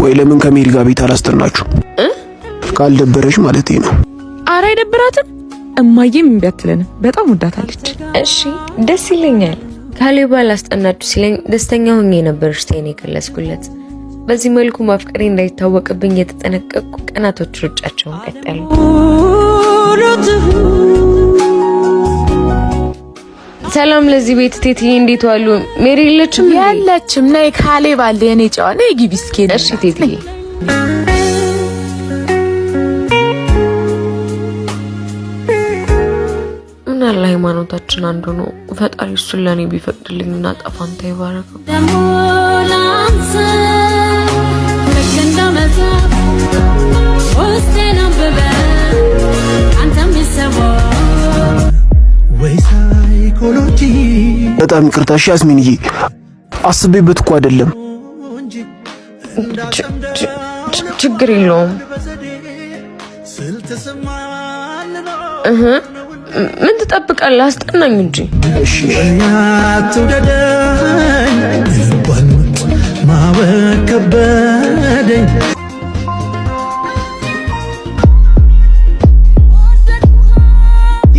ወይ ለምን ከሜሪ ጋር ቤት አላስጠናችሁ? ካልደበረሽ ማለት ነው። አረ አይደብራትም። እማዬም እምቢ አትለንም። በጣም ወዳታለች። እሺ ደስ ይለኛል። ካሌብ አላስጠናችሁ ሲለኝ ደስተኛ ሆኜ ነበር እሽታዬን የገለጽኩለት። በዚህ መልኩ ማፍቀሬ እንዳይታወቅብኝ የተጠነቀቅኩ ቀናቶች ሩጫቸውን ቀጠሉ። ሰላም ለዚህ ቤት ቴትዬ፣ እንዴት ዋሉ? ሜሪ የለችም? የለችም። ነይ ካሌብ አለ የኔ ጨዋ። ነይ ግቢ እስኪ። እሺ ቴትዬ። ምን አለ ሃይማኖታችን አንዱ ነው። ፈጣሪ እሱን ለእኔ ቢፈቅድልኝ እና ጣፋንታ ይባረከው። በጣም ይቅርታ እሺ ያስሚንዬ፣ አስቤበት እኮ አይደለም። ችግር የለውም። እህ ምን ትጠብቃለህ? አስጠናኝ እንጂ። እሺ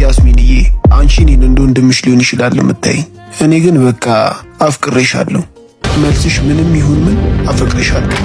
ያስሚንዬ፣ አንቺ እኔን እንደ ወንድምሽ ሊሆን ይችላል የምታይኝ፣ እኔ ግን በቃ አፍቅሬሻለሁ። መልስሽ ምንም ይሁን ምን አፈቅሬሻለሁ።